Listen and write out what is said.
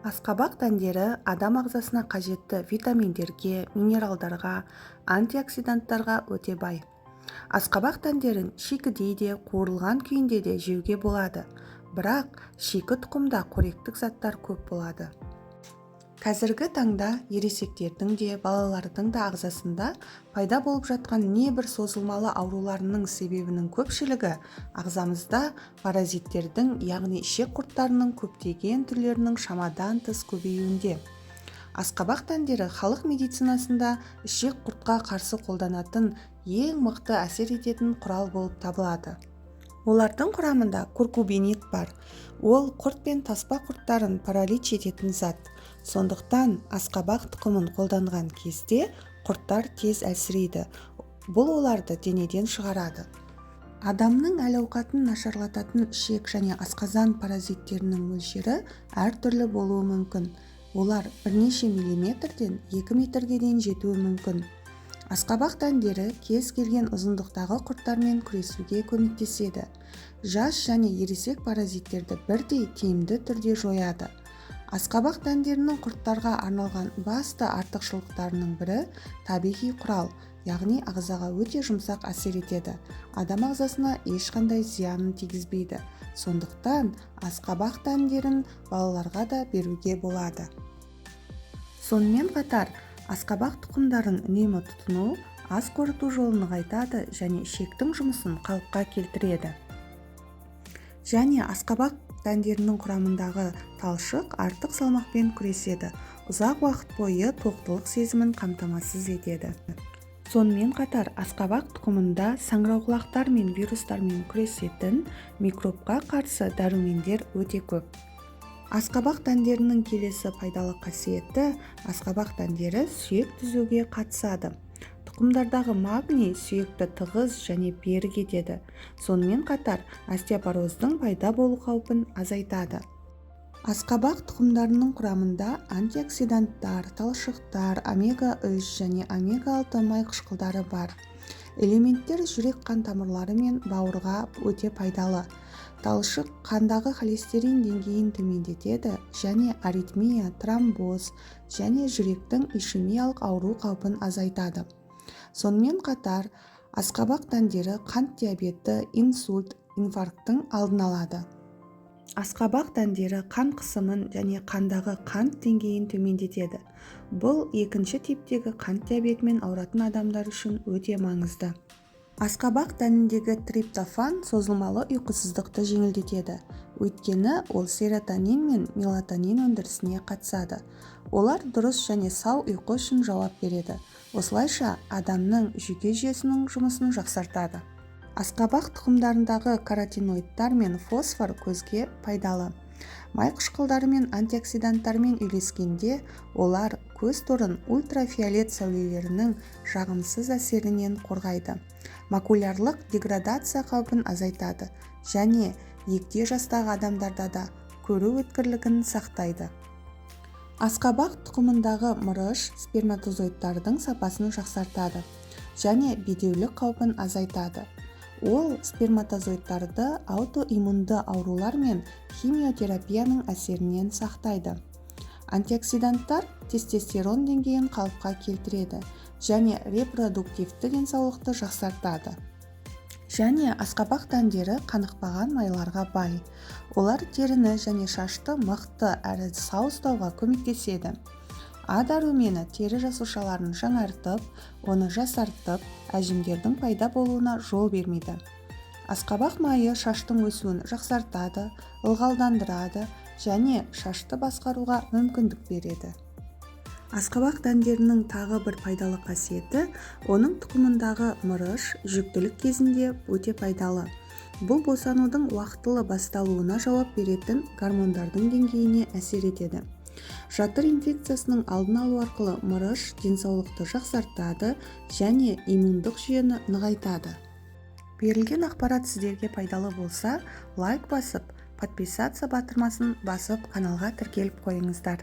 Асқабақ дәндері адам ағзасына қажетті витаминдерге, минералдарға, антиоксиданттарға өте бай. Асқабақ дәндерін шикідей де, қуырылған күйінде де жеуге болады, бірақ шикі тұқымда қоректік заттар көп болады. Қазіргі таңда ересектердің де, балалардың да ағзасында пайда болып жатқан небір созылмалы ауруларының себебінің көпшілігі ағзамызда паразиттердің, яғни ішек құрттарының көптеген түрлерінің шамадан тыс көбеюінде. Асқабақ дәндері халық медицинасында ішек құртқа қарсы қолданатын ең мықты әсер ететін құрал болып табылады. Олардың құрамында куркубинид бар. Ол құрт пен таспа құрттарын паралич ететін зат. Сондықтан асқабақ тұқымын қолданған кезде құрттар тез әлсірейді. Бұл оларды денеден шығарады. Адамның әл-ауқатын нашарлататын ішек және асқазан паразиттерінің мөлшері әртүрлі болуы мүмкін. Олар бірнеше миллиметрден 2 метрге дейін жетуі мүмкін. Асқабақ дәндері кез келген ұзындықтағы құрттармен күресуге көмектеседі. Жас және ересек паразиттерді бірдей тиімді түрде жояды. Асқабақ дәндерінің құрттарға арналған басты артықшылықтарының бірі табиғи құрал, яғни ағзаға өте жұмсақ әсер етеді. Адам ағзасына ешқандай зиянын тигізбейді. Сондықтан асқабақ дәндерін балаларға да беруге болады. Сонымен қатар, асқабақ тұқымдарын үнемі тұтыну ас қорыту жолын нығайтады және ішектің жұмысын қалыпқа келтіреді. Және асқабақ дәндерінің құрамындағы талшық артық салмақпен күреседі, ұзақ уақыт бойы тоқтылық сезімін қамтамасыз етеді. Сонымен қатар, асқабақ тұқымында саңырауқұлақтар мен вирустармен күресетін микробқа қарсы дәрумендер өте көп. Асқабақ дәндерінің келесі пайдалы қасиеті: асқабақ дәндері сүйек түзуге қатысады. Тұқымдардағы магний сүйекті тығыз және берік етеді. Сонымен қатар, остеопороздың пайда болу қаупін азайтады. Асқабақ тұқымдарының құрамында антиоксиданттар, талшықтар, омега-3 және омега-6 май қышқылдары бар. Элементтер жүрек-қан тамырлары мен бауырға өте пайдалы. Талшық қандағы холестерин деңгейін төмендетеді және аритмия, тромбоз және жүректің ишемиялық ауру қаупін азайтады. Сонымен қатар, асқабақ дәндері қант диабеті, инсульт, инфаркттың алдын алады. Асқабақ дәндері қан қысымын және қандағы қант деңгейін төмендетеді. Бұл екінші типтегі қант диабетімен ауыратын адамдар үшін өте маңызды. Асқабақ дәніндегі триптофан созылмалы ұйқысыздықты жеңілдетеді, өйткені ол серотонин мен мелатонин өндірісіне қатысады. Олар дұрыс және сау ұйқы үшін жауап береді. Осылайша, адамның жүйке жүйесінің жұмысын жақсартады. Асқабақ тұқымдарындағы каротиноидтар мен фосфор көзге пайдалы. Май қышқылдары мен антиоксиданттармен үйлескенде олар көз торын ультрафиолет сәулелерінің жағымсыз әсерінен қорғайды. Макулярлық деградация қаупін азайтады және егде жастағы адамдарда да көру өткірлігін сақтайды. Асқабақ тұқымындағы мырыш сперматозоидтардың сапасын жақсартады және бедеулік қаупін азайтады. Ол сперматозоидтарды аутоиммунды аурулар мен химиотерапияның әсерінен сақтайды. Антиоксиданттар тестостерон деңгейін қалыпқа келтіреді және репродуктивті денсаулықты жақсартады. Және асқабақ дәндері қанықпаған майларға бай. Олар теріні және шашты мықты әрі сау ұстауға көмектеседі. А дәрумені тері жасушаларын жаңартып, оны жасартып, әжімдердің пайда болуына жол бермейді. Асқабақ майы шаштың өсуін жақсартады, ылғалдандырады және шашты басқаруға мүмкіндік береді. Асқабақ дәндерінің тағы бір пайдалы қасиеті: оның тұқымындағы мырыш жүктілік кезінде өте пайдалы. Бұл босанудың уақытылы басталуына жауап беретін гормондардың деңгейіне әсер етеді. Жатыр инфекциясының алдын алу арқылы мырыш денсаулықты жақсартады және иммундық жүйені нығайтады. Берілген ақпарат сіздерге пайдалы болса, лайк басып, подписаться батырмасын басып, каналға тіркеліп қойыңыздар.